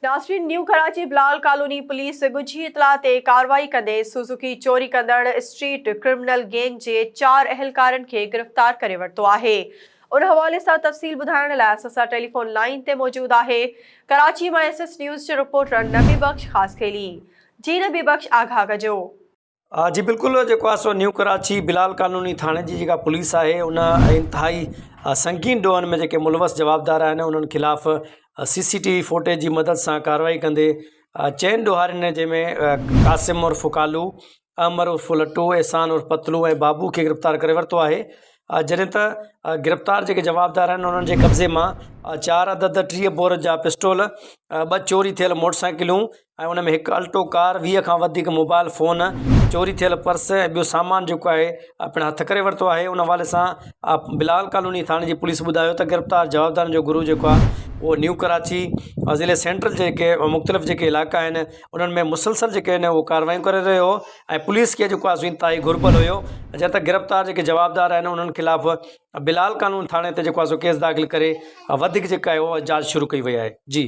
ناظرين نيو Karachi Bilal colony police ڳجهي اطلاع تي ڪارروائي ڪندي سوزوڪي چوري ڪندڙ اسٽريٽ ڪرمنل گينگ جي چار اهلڪارن کي گرفتار ڪري ورتو آهي ان حوالي سان تفصيل ٻڌائڻ لاء اسان سان ٽيليفون لائين تي موجود آهي ڪراچي مان ايس ايس نيوز جو رپورٽر نبي بخش خاصخيلي جي نبي بخش آگاهه ڪجو. جي بلڪل جيڪو آهي سو نيو ڪراچي بلال ڪالوني ٿاڻي جي جيڪا پوليس آهي ان انتهائي سنگين ڏوهن ۾ جيڪي ملوث جوابدار آهن انهن خلاف C C T V footage جي مدد سان ڪارروائي ڪندي چئن ڏوهارين جنهن ۾ قاسم عرف ڪالو احمر عرف لٽو احسان عرف پتلو ۽ بابو کي گرفتار ڪري ورتو آهي جڏهن ته گرفتار جيڪي جوابدار آهن انهن جي قبضي مان چار عدد 30 بور جا پسٽول ٻه چوري ٿيل موٽر سائيڪلون ۽ ان ۾ هڪ الٽو ڪار، 20 کان وڌيڪ موبائل فون، چوري ٿيل پرس ۽ ٻيو سامان جيڪو آهي پڻ هٿ ڪري ورتو آهي ان حوالي سان بلال ڪالوني ٿاڻي جي پوليس ٻڌايو ته گرفتار جوابدارن جو گروهه جيڪو آهي اهو نيو ڪراچي ضلعي سينٽرل جيڪي مختلف جيڪي علائقا آهن انهن ۾ مسلسل جيڪي آهن اهو ڪارروايون ڪري رهيو هو ۽ پوليس کي جيڪو آهي انتهائي گهربل هيو جڏهن ته گرفتار جيڪي جوابدار آهن انهن خلاف بلال قانون ٿاڻي تي جيڪو آهي سو ڪيس داخل ڪري وڌيڪ جيڪا آهي اها جاچ شروع ڪئي وئي آهي جي.